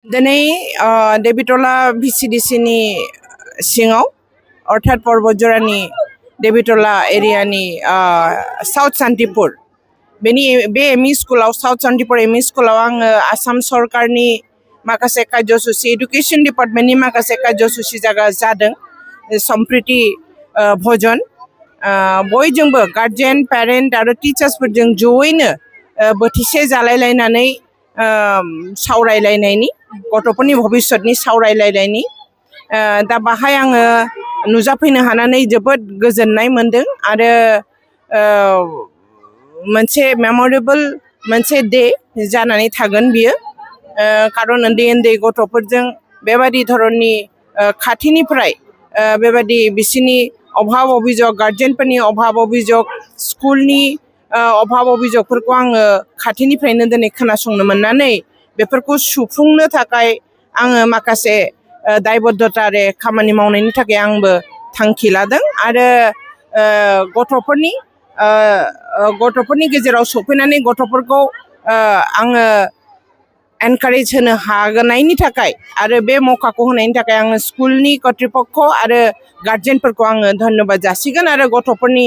दिनै देबिटला भिसिडिसिनि सिङाव अर्थात पर्बतजरानि देबिटला एरियानि साउथ सान्तिपुर बे एमइ स्कुलाव साउथ सान्तिपुर एमइ स्कुलाव आङो आसाम सरकारनि माखासे कार्यसुचि एडुकेशन डिपार्टमेन्टनि माखासे कार्यसुचि जादों सम्प्रीति भजन बयजोंबो गार्जेन पेरेन्ट आरो टिचार्सफोरजों जयैनो बोथिसे जालायलायनानै सावरायलायनायनि गथ'फोरनि भबिष्यतनि सावरायलायनायनि दा बाहाय आङो नुजाफैनो हानानै जोबोद गोजोननाय मोनदों आरो मोनसे मेमरेबल मोनसे डे जानानै थागोन बियो खारन उन्दै गथ'फोरजों बेबादि धरननि खाथिनिफ्राय बेबादि बिसिनि अभाब अभियोग गार्जेनफोरनि अभाब अभियोग स्कुलनि अभाब अभियोगफोरखौ आङो खाथिनिफ्रायनो दिनै खोनासंनो मोननानै बेफोरखौ सुफुंनो थाखाय आङो माखासे दायबद्धतारे खामानि मावनायनि थाखाय आंबो थांखि लादों आरो गथ'फोरनि गेजेराव सफैनानै गथ'फोरखौ आङो एनकारेज होनो हानायनि थाखाय आरो बे मौकाखौ होनायनि थाखाय आङो स्कुलनि कर्तृपक्ष आरो गार्जेनफोरखौ आङो धन्यबाद जासिगोन आरो गथ'फोरनि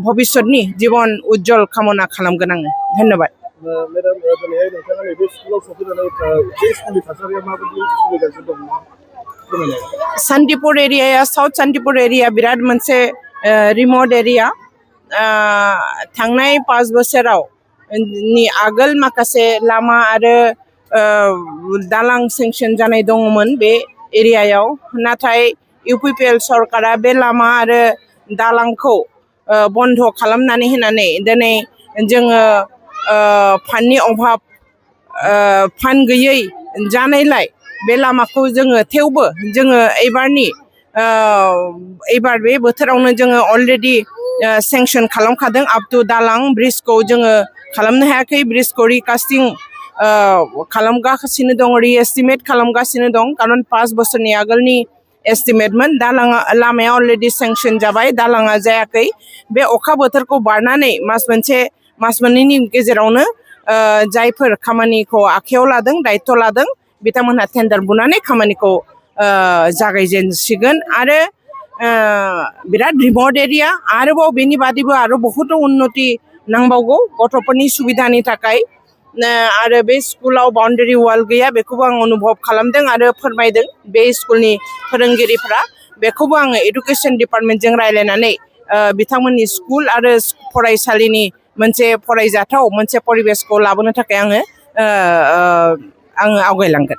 भबिष्यतनि जीवन उज्जवल कामना खालामगोन आङो धन्यबाद। मेडाम दिनैहाय नोंथाङा नैबे स्कुलाव सफैनानै बे स्कुलनि थासारिया माबायदि सोलिगासिनो दं? सान्तिपुर एरियाया साउथ सान्तिपुर एरिया बिराद मोनसे रिमोट एरिया थांनाय 5 बोसोराव नि आगोल माखासे लामा आरो दालां सेंसन जानाय दङमोन बे एरियायाव नाथाय इउपिपिएल सरकारा बे लामा आरो दालांखौ बन्द खालामनानै होनानै दिनै जोङो फान्डनि अभाब फान्ड गैयै जानायलाय बे लामाखौ जोङो थेवबो जोङो एबार बे बोथोरावनो जोङो अलरेडि सेंसन खालामखादों आप टु दालां ब्रिजखौ जोङो खालामनो हायाखै ब्रिजखौ रिकास्टिं खालामगासिनो दं रिएस्टिमेट खालामगासिनो दं खारन 5 बोसोरनि आगोलनि एस्टिमेटमोन लामाया अलरेडि सेंसन जाबाय दालाङा जायाखै बे अखा बोथोरखौ बारनानै मास मोननैनि गेजेरावनो जायफोर खामानिखौ आखायाव लादों दायित्व लादों बिथांमोनहा टेन्डार बुनानै खामानिखौ जागायजेनसिगोन आरो बिराद रिमोट एरिया आरोबाव बेनि बादैबो आरो बहुत उन्नति नांबावगौ गथ'फोरनि सुबिदानि थाखाय आरो बे स्कुलाव बाउन्डारि वाल गैया बेखौबो आं अनुभब खालामदों आरो फोरमायदों बे स्कुलनि फोरोंगिरिफ्रा बेखौबो आङो एडुकेशन डिपार्टमेन्टजों रायलायनानै बिथांमोननि स्कुल आरो फरायसालिनि मोनसे फरायजाथाव मोनसे परिबेसखौ लाबोनो थाखाय आङो आवगायलांगोन।